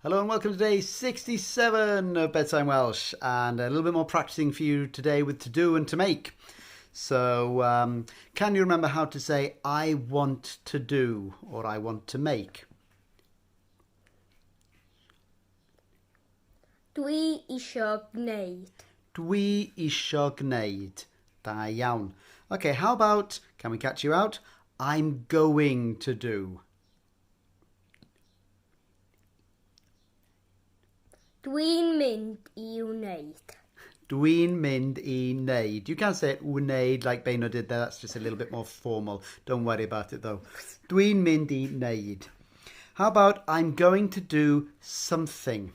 Hello and welcome to day 67 of Bedtime Welsh, and a little bit more practicing for you today with to do and to make. So, can you remember how to say I want to do or I want to make? Dwi isio gwneud. Dwi isio gwneud. Da iawn. Okay, how about, can we catch you out? I'm going to do. Dwi'n mynd i wneud. Dwi'n mynd i wneud. You can't say it wneud like Beuno did there. That's just a little bit more formal. Don't worry about it though. Dwi'n mynd i wneud. How about I'm going to do something?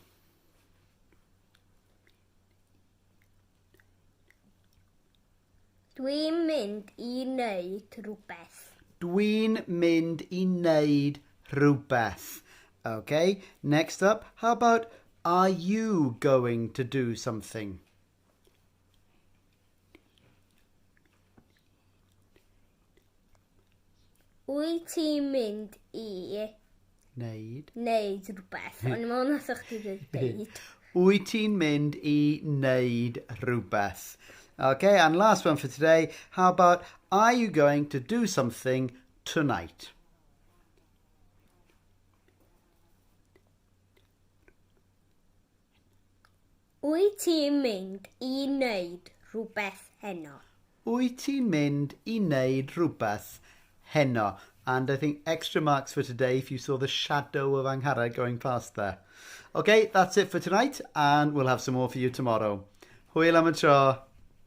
Dwi'n mynd i wneud rhywbeth. Dwi'n mynd i wneud rhywbeth. Okay, next up, how about are you going to do something? Wyt ti'n mynd i Wneud. wneud rhywbeth? O'n i'n meddwl nath chdi dweud. Wyt ti'n mynd i wneud rhywbeth? Okay, and last one for today. How about, are you going to do something tonight? Wyt ti'n mynd i wneud rhywbeth heno? Wyt ti'n mynd i wneud rhywbeth heno? And I think extra marks for today if you saw the shadow of Angharad going past there. Okay, that's it for tonight, and we'll have some more for you tomorrow. Hwyl am y tro.